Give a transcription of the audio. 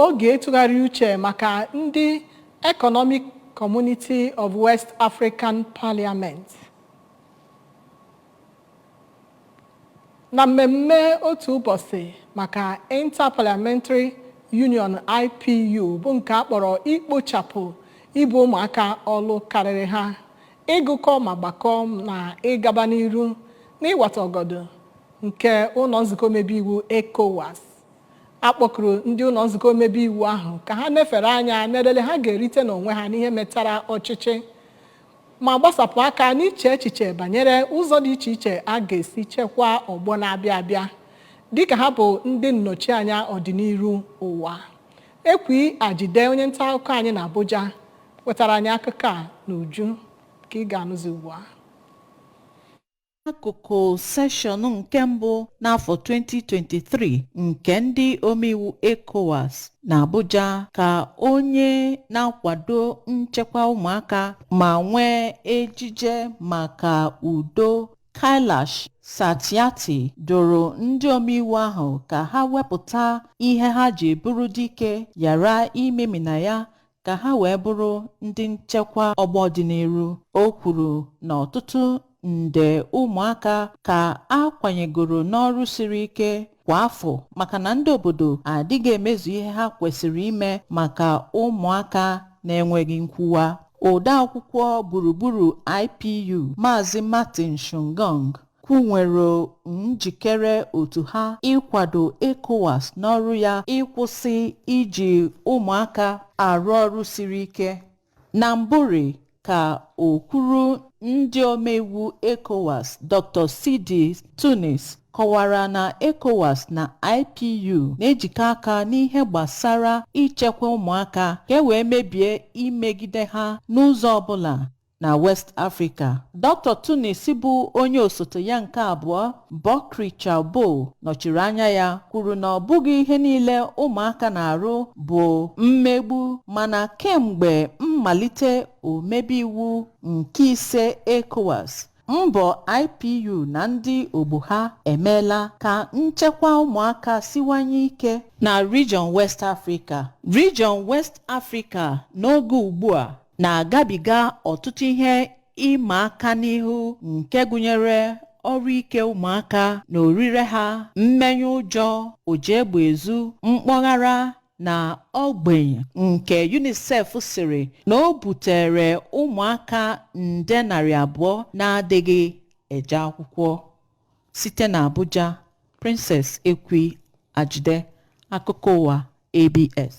Oge ịtụgharị uche maka ndị Economic Community of West African Parliament. Na mmemme otu ụbọchị maka Inter-Parliamentary Union IPU bụ nke a kpọrọ ikpochapụ ibu ụmụaka ọlụ karịrị ha, ịgụkọ ma gbakọọ na ịgaba n'iru n'ịwata ọgọdọ nke ụlọ nzukọ omebe iwu ECOWAS. A kpọkuru ndị ụlọ nzukọ omebe iwu ahụ ka ha nefere anya n'elele ha ga-erite n'onwe ha n'ihe metara ọchịchị ma gbasapụ aka n'iche echiche banyere ụzọ dị iche iche a ga-esi chekwaa ọgbọ na-abịa abịa dịka ha bụ ndị nnọchianya ọdịnihu ụwa. Ekwi Ajide, onye nta akụkọ anyị na Abuja, wetara anyị akụkọ a n'uju ka ị ga-anụzi ugbu a. Akụkụ seshọn nke mbụ n'afọ 2023 nke ndị omeiwu ECOWAS na Abuja ka onye na-akwado nchekwa ụmụaka ma nwee ejije maka udo Kailash Satyarthi dụrụ ndị omeiwu ahụ ka ha wepụta ihe ha ji bụrụ dike ghara imemina ya ka ha wee bụrụ ndị nchekwa ọgbọ dị n'iru. O kwuru na ọtụtụ nde ụmụaka ka a kwanyegoro n'ọrụ siri ike kwa afọ maka na ndị obodo adịghị emezu ihe ha kwesịrị ime maka ụmụaka na-enweghị nkwuwa. Odeakwụkwọ gburugburu IPU, Maazị Martin Chungong, kwunwere njikere otu ha ịkwado ECOWAS n'ọrụ ya ịkwụsị iji ụmụaka arụ ọrụ siri ike. Na mbụri ka okwuru ndị omeiwu ECOWAS, Dr. Sidi Tunis, kọwara na ECOWAS na IPU na-ejikọ aka n'ihe gbasara ichekwa ụmụaka ka e wee mebie imegide ha n'ụzọ ọbụla na West Africa. Dr. Tunis bụ onye osote ya nke abụọ, Bokri Chalbo, nọchiri anya ya, kwuru na ọ bụghị ihe niile ụmụaka na-arụ bụ mmegbu, mana kemgbe mmalite omebe iwu nke ise ECOWAS, mbọ IPU na ndị ogbo ha emeela ka nchekwa ụmụaka siwanye ike na Region West Africa. Region West Africa n'oge ugbu a na-agabiga ọtụtụ ihe ịma aka n'ihu nke gụnyere ọrụ ike ụmụaka na orire ha, mmenye ụjọ, ojiegbe ezu, mkpọghara na ogbenye nke UNICEF sịrị na o butere ụmụaka 200,000 na-adịghị eje akwụkwọ. Site na Abuja, Princess Ekwi Ajide, akụkọ ụwa ABS.